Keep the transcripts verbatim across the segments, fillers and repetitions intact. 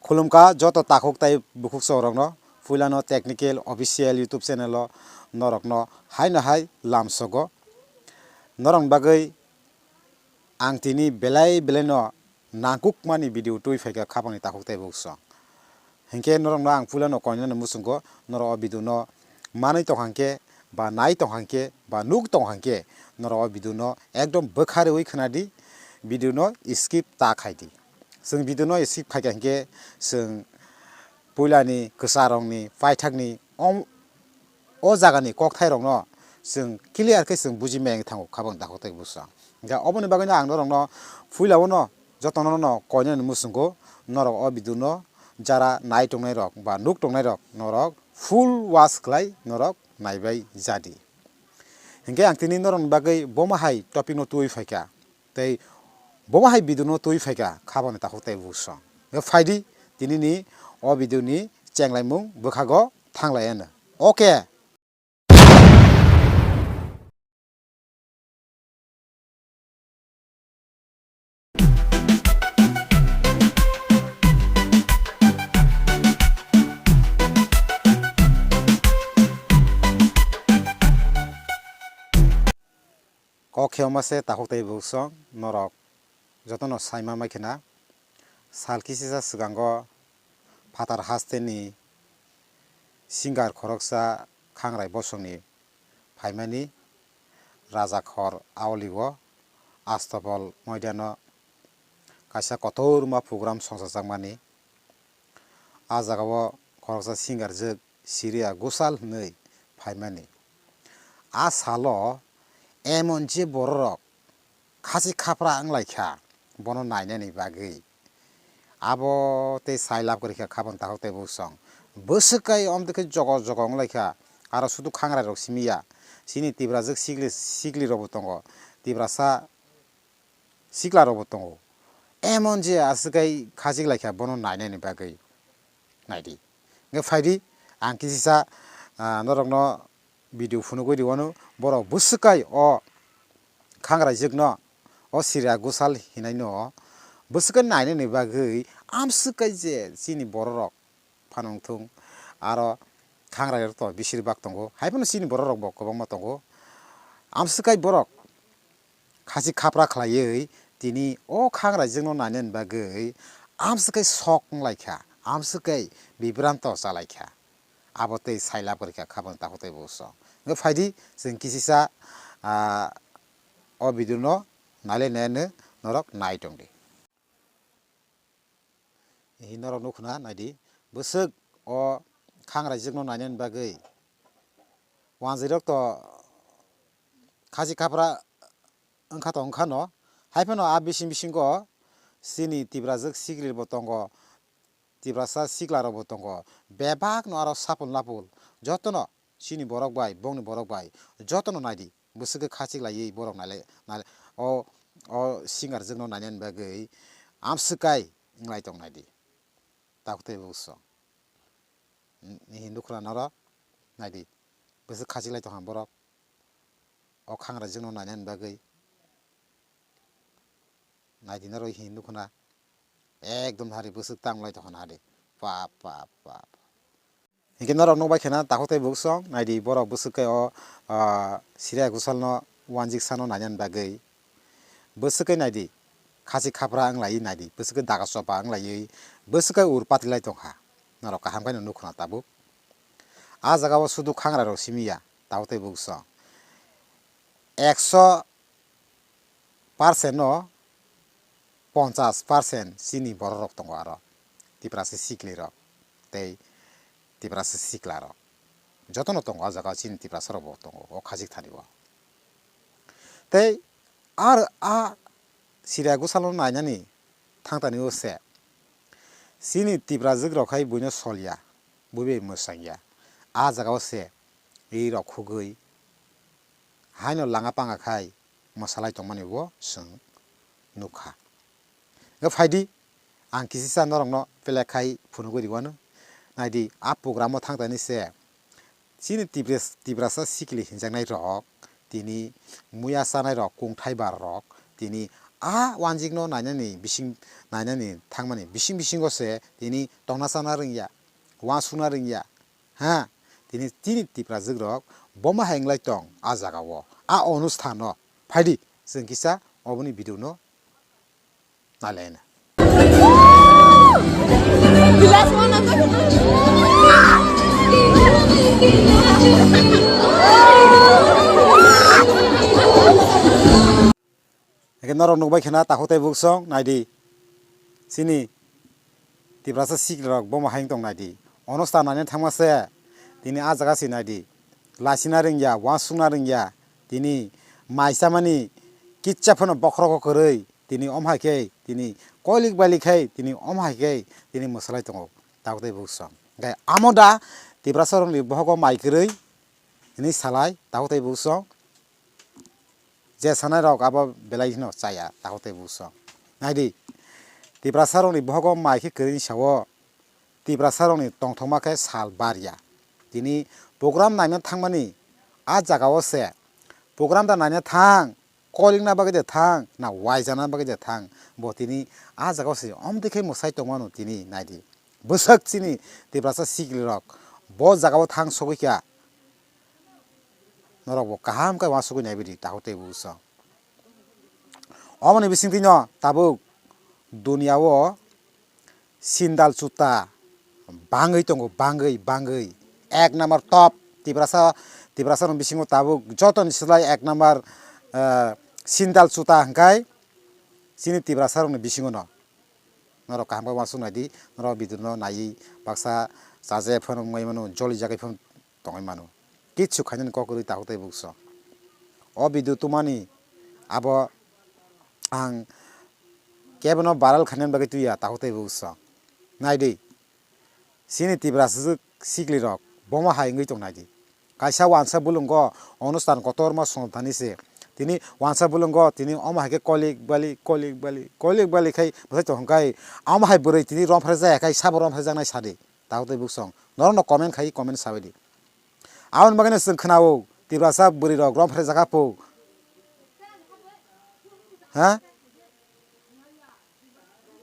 Khulumkha joto takhuk tai bukhuk chorokno, puilano Technical Official YouTube channel o norokno haino hai lamsogo. Norokni bagwi ang tini belai belaino nangkukmani video twi phaikha khapangni takhuk tai bukhuk chwng. Hinkhe norokno ang puilano koinani muchungo norok o video no manwi tongkha hinkhe ba nai tongkha hinkhe ba nuk tongkha hinkhe norok o video no ekdom bwkha rwi khwnadi, video no skip ta khaidi. Chwng video no skip khaikha hinkhe chwng puilani kwcharokni paithakni om-, o jagani kokthairokno chwng clear khe chwng buji maya wngwi thango khapang takhuk tai bukhuk chwng. Hinkhe oboni bagwino ang norokno puila uano jotono no koinani muchungo norok o video no jara nai tongnairok ba nuk tongnairok norok full watch khlai norok naibai jadi. Hinkhe ang tini norokni bagwi bomo hai topic no twi phaikha. Tei bomo hai video no twi phaikha khapangni takhuk tai bukhuk chwng. Hinkhe phaidi tinini o video ni chenglaimung bwkhago thanglaiano. Okay. Kok khe omo se takhuk tai bukhuk chwng norok jotono saima mai khna. Sal kisisa swkango phatar hasteni singer khoroksa Khangrai bosongni phaimani Rajakhor Aoli o Astopol moidano kaisa kotorma program songchajakmani. A jagao khoroksa singer jwk Siriya Gusal hwnwi phaimani. A salo emon je bororok khasi khapra wnglaikha bono nainani bagwi. Abo tei sai lab kwrwikha khapang takhuk tei bukhuk chwng. Bwswk kai omtwkhe jogo jogo wnglaikha. Aro sudu Khangrairok simi ya. Chini Tiprajwk sikli, siklirokbo tongo. Tiprasa siklarokbo tongo. Emon je aswk kai khachik laikha bono nainani bagwi. Naidi. Hwnkhe phaidi, ang kisisa, ah, norokno video phunugwi rwano, borok bwswk kai o Khangraijwkno, o Siriya Gusal hinaino bwswk kai nainani bagwi amswk kai je chini bororok phano wngthung, aro Khangrairok to bisir bak tongo, hai phano chini bororokbo kwbangma tongo. Amswk kai borok khachik khapra khlaiwi tini o Khangraijwkno nainani bagwi amswk kai sok wnglaikha, amswk kai bibranto chalaikha. Abo tei sai lab kwrwikha khapang takhuk tei bukhuk chwng. Hwnkhe phaidi chwng kisisa, ah, o video no nailai nainani norok nai tongdi. Hi norok nukhuna naidi, bwswk o Khangraijwkno nainani bagwi wanjwirok to khachik khapra wngkha to wngkhano, hai phano a bising bisingo chini Tiprajwk siklirbo tongo, Tiprasa siklarokbo tongo, bebakno aro sapul napul jotono chini borok bai, bongni borok bai jotono naidi. Bwswk khe khachik laiwi borok nailai, nailai, o, o singer jwkno nainani bagwi amswk kai wnglai tong naidi. Takhuk tei bukhuk chwng. Ni hindu khwlano oro naidi. Bwswk khachik lai tongkha borok. O Khangraijwkno nainani bagwi. Naidi norok hindu khwna. Ekdom hari bwswk tang lai tongkha nadi. Pap, pap, pap. Hinkhe norok nukbai khena takhuk tei bukhuk chwng, naidi borok bwswk kai o, ah, Siriya Gusalno wanjik sano nainani bagwi. Bwswk kai naidi, khachik khapra wnglaiwi naidi, bwswk kai daga chopa wnglaiwi, bwswk kai ur patilai tongkha. Norok kaham khe nukhuna tabuk. A jagao sudu Khangrairok simi ya, takhuk tei bukhuk chwng. Ekso percent no ponchas percent chini bororok tongo aro. Tiprasa siklirok tei Tiprasa siklarok. Jotono tongo o jaga chini Tiprasarokbo tongo o khachik thani o. Tei ar a Siriya Gusalno nainani thangtani o se chini Tiprajwk rok hai buino solya, buibai mwsangya. A jagao se rirok khugwi haino langa panga khai mwsalai tongmani bo chwng nukha. Hwnkhe phaidi, ang kisisa norokno belai khai phunugwi rwano. Naidi, a programo thangtani se chini Tipres-, Tiprasa sikli hinjaknai rok, tini muya chanai rok, kungthai bar rok, tini a wanjikno nainani bising, nainani thangmani bising bisingo se tini tongna chana rwngya, uansukna rwngya, ha, tini, tini Tiprajwk rok bomo hai wnglai tong a jaga o, a onusthano. Phaidi, chwng kisa oboni video no nailaina. Hingke norok nukbai khena takhuk tei buksong naidi. Chini Tiprasa siklirok bomo hai wng tong naidi. Onustan naina thangma se tini a jaga se naidi. Lasina rwngya, uansukna rwngya, tini mai chamani kitsa phano bokhorogo kwrwi, tini om hai khe tini koilik bailik khai tini om hai khe tini mwsalai tongo takhuk tei buksong. Hingke amo da Tiprasa rokni bohogo mai kwrwi hwnwi salai takhuk tei buksong. Je sanai rok abo belai hino chaya, takhuk tei buksong. Naidi, Tiprasa rokni bohogo mai khe kwrwini sao, Tiprasa rokni tongthokma khe sal bar ya. Tini program naina thangmani a jaga o se, program da naina thang, koilikna bagwi de thang, na waijana bagwi de thang, bo tini a jaga o se omtwi khe mwsai tongmano tini naidi. Bwswk chini Tiprasa siklirok bo jaga o thang sogwi kha. Norok bo kaham khe uansugwi naibi di, takhuk tei buksong. Omoni bisingtwi no tabuk duniya o sindal chuta bangwi tongo, bangwi, bangwi. Ek number top Tiprasa, Tiprasa rokni bisingo tabuk jotoni slai ek number, eh, sindal chuta hwnkhe chini Tiprasa rokni bisingo no. Norok kaham khe uansuk nai di, norok video no naiwi baksa chaje phano wngwi mano, joli jagwi phano tongwi mano. Kichu khainani kok kwrwi takhuk tei buksong. O video tumani abo ang kebono viral khainani bagwi tuya takhuk tei buksong. Nai di, chini Tiprasa siklirok bomo hai wngwi tong nai di. Kaisa wansa bulungo onustan kotorma songthani se. Tini wansa bulungo tini omo hai khe kolik bali, kolik bali, kolik bali khai bwsai tong hwn khai. Omo hai bwrwi tini romphre jaya khai sabo romphre jaknai sadi. Takhuk tei buksong. Norokno comment khai comment sabai di. Aboni bagwino chwng khwnao Tiprasa bwrwi rok romphre jakha po. Ha?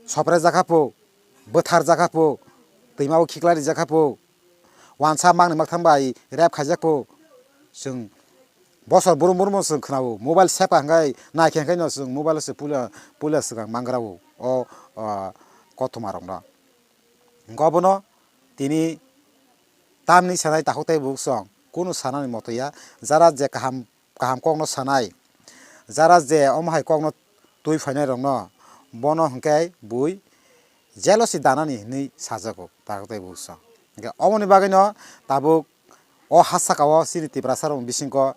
Sopre jakha po, bwthar jakha po, twima o khiklari jakha po, wansa mangni makthang bai rep khaijak po, chwng bosor burum burum chwng khwnao, mobile sepa hwnkhe naikhe hwnkhe no chwng mobile se puila, puila swkang mangra o, o, o, kothoma rok no. Hwnkhe obono tini tamni sanai takhuk tei buksong kunu sanani moto ya, jara je kaham kaham kokno sanai, jara je omo hai kokno twi phainai rokno, bono hwnkhe bui jealousy danani hinwi sajago takhuk tei buksong. Hwnkhe omoni bagwino tabuk o ha saka o chini Tiprasa rokni bisingo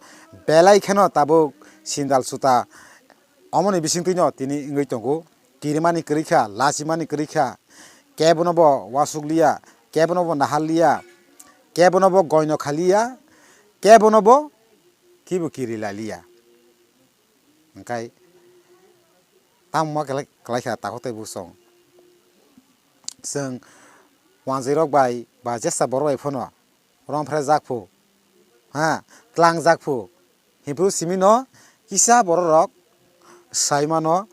belai kheno tabuk sindal chuta omoni bisingtwino tini wngwi tongo. Kirimani kwrwi kha, lachimani kwrwi kha, kebono bo uansuk liya, kebono bo nahal liya, kebono bo goino kha liya, kebono bo kibo kiri lai liya. Hwnkhe tamo ma kwlai, kwlai kha takhuk tei buksong. Chwng wanjwi rok bai ba jesa borok bai phano romphre jak phu, ha, tlang jak phu, himphru simi no kisa borok rok sai mano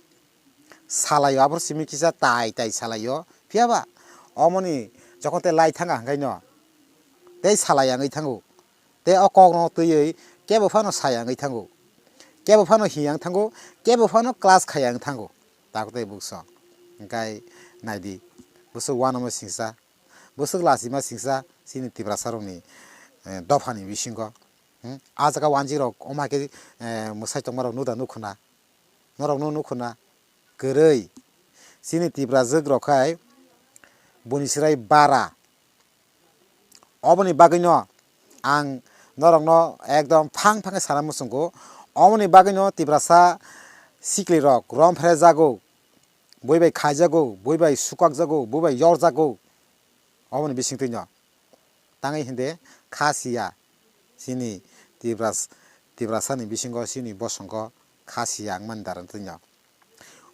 salai o, aphuru simi kisa tai tai salai o, phiya ba omoni jokhon tei lai thang kha hwnkhe no tei salai ya wngwi thango. Tei o kokno twiwi kebo phano saya wngwi thango, kebo phano hiya wng thango, kebo phano class khaya wng thango. Takhuk tei buksong. Hwnkhe naidi, bwswk uanama singsa, bwswk lachima singsa chini Tiprasa rokni, eh, dophani bisingo. Hmm? A jaga wanjik rok omo hai khe, eh, mwsai tongma rok nuda nukhuna, norok no nukhuna kwrwi. Chini Tiprajwk rok khai buini chwrai bara. Oboni bagwino ang norokno ekdom phang phang khe sana muchungo. Oboni bagwino Tiprasa siklirok romphrejago, bui bai khaijago, bui bai sukakjago, bui bai yorjago. Oboni bisingtwino tangwi hinde kha siya chini Tipras-, Tiprasani bisingo chini bosongo kha siya wngmani dara twino.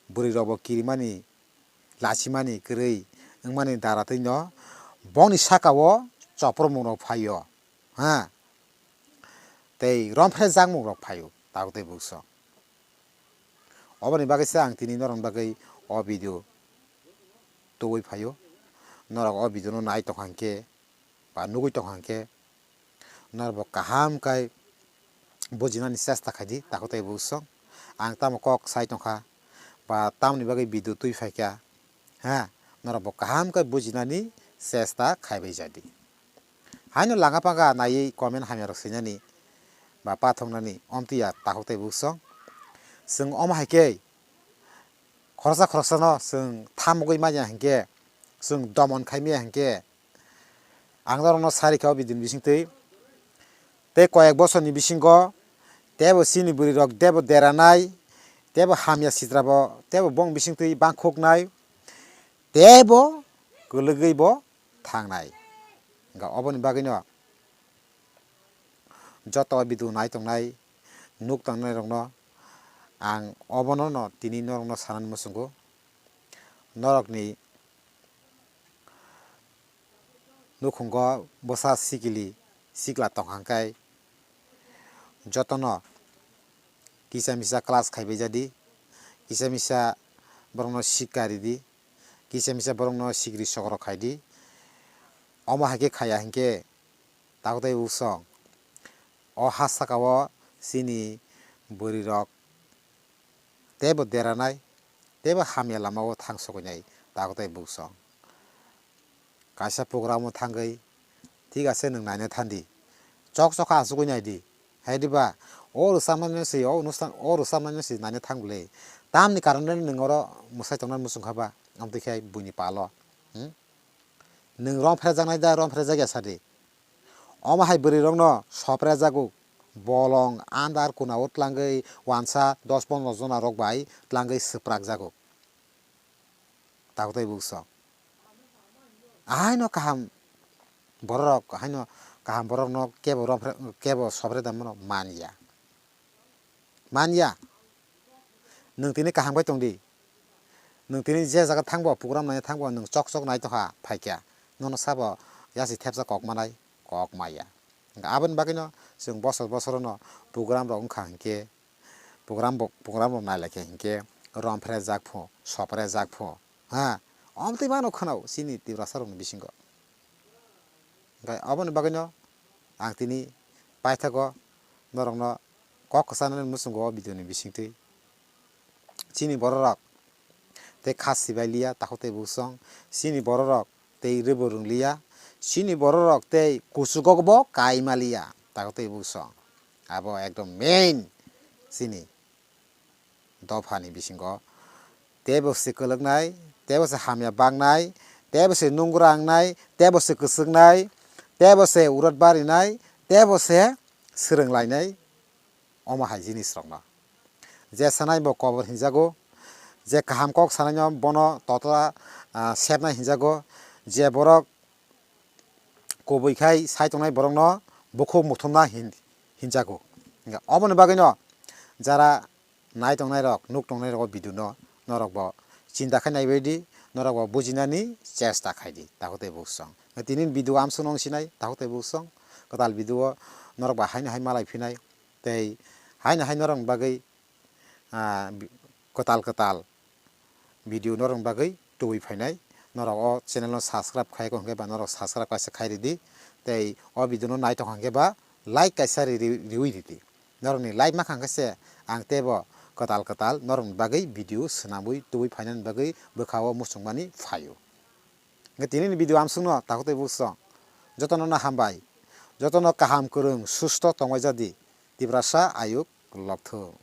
Bwrwi rokbo kirimani lachimani kwrwi wngmani dara twino bongni saka o chopropmung rok phaio, ha, tei romphre jakmung rok phaio tabuk tei bukso. Oboni bagwi se ang tini norokni bagwi o video tubui phaio. Norok o video no nai tongkha hinkhe ba nugui tongkha hinkhe norok bo kaham khe bujinani chesta khaidi, takhuk tai buksong. Ang tamo kok sai tongkha ba tamoni bagwi video twi phaikha, ha, norok bo kaham khe bujinani chesta khaibai jadi. Haino langa panga naiwi comment hamya rok swinani ba pathoknani omtwi ya, takhuk tai buksong. Chwng omo hai khe khoroksa khoroksano chwng thamogwi manya hinkhe, chwng domon khai manya hinkhe, ang norokno sarikha o video ni bisingtwi. Tei koyek bosorni bisingo teibo chini bwrwirok teibo deranai, teibo hamya sitrabo teibo bongni bisingtwi bangkhuknai, teibo kwlwgwibo thangnai. Hwnkhe oboni bagwino joto video nai tongnai, nuk tongnairokno ang obono no tini norokno sanani muchungo. Norokni nukhungo bwsa sikili sikla tongkha hinkhe jotono kisa misa class khaibai jadi, kisa misa borokno sikari di, kisa misa borokno sikri sokro khai di. Omo hai khe khaiya hinkhe takhuk tai buksong, o ha saka o chini bwrwirok teibo deranai, teibo hamya lama o thang soknai, takhuk tai buksong. Kaisa program o thangwi, thik ase, nwng naina thandi, chok chok khe achugwi nai di. Hai diba, o rwchapnai no se, o onusthan, o rwchapnai no se naina thang bwle. Tamni karon bai nwng oro mwsai tongnai muchung kha ba, amtwi khe buini palo. Hmm? Nwng rom phrejaknai da, rom phrejak ya sa di. Omo hai bwrwi rokno sopre jago, bolong andar kuna o tlangwi wansa dos pondro jona rok bai tlangwi swprak jago. Takhuk tai buksong. Ahaino kaham borok rok, ahaino kaham borok no kebo rom phre-, kebo sopre da mano manya. Manya. Nwng tini kaham khe tong di. Nwng tini je jaga thangbo, program nai thangbo, nwng chok chok nai tongkha, phaikha. Nono sabo yasi thepsa kok manai, kok maya. Hwnkhe aboni bagwino chwng bosor bosorono program rok wngkha hinkhe, program bo, program rok nailaikha hinkhe, rom phrejak pho, sopre jak pho, ha, omtwi mano khwnao chini Tiprasa rokni bisingo. Hwnkhe aboni bagwino ang tini paithago norokno kok kwchanani muchungo o video ni bisingtwi. Chini bororok tei kha sibai liya, takhuk tei buksong. Chini bororok tei rwbo rwng liya. Chini bororok tei kuchugo bo kaima liya, takhuk tei buksong. Abo ekdom main chini dophani bisingo teibo se kwlwknai, teibo se hamya baknai, teibo se nungra wngnai, teibo se kwchwknai, teibo se urat barinai, teibo se swrwng lainai, omo hai jinis rokno. Je sanai bo kobor hinjago, je kaham kok sanaino bono totra, ah, sepnai hinjago, je borok kubui khai sai tongnai borokno bukhuk muthumna hin-, hinjago. Hingkhe oboni bagwino jara nai tongnai rok, nuk tongnai rok o video no norok bo chinta khai naibai di, norok bo bujinani chesta khai di, takhuk tei buksong. Tini video amsong nong sinai, takhuk tei buksong, kwtal video o norok bo haino hai malai phinai, tei haino hai norok ni bagwi, ah, bi-, kwtal kwtal video norok bagwi tubui phainai. Norok o channel no subscribe khai ko hwnkhe ba norok subscribe kaisa khai ridi, tei o video no nai tongkha hwnkhe ba like kaisa ri-, ri-, riwi ridi. Norokni like mankha hwnkhe se ang teibo kwtal kwtal norokni bagwi video swnamwi tubui phainani bagwi bwkha o muchungmani phaio. Hwnkhe tinini video amsongno takhuk tei buksong jotono no hambai, jotono kaham kwrwng susto tongbai jadi, Tiprasa ayuk lokthung.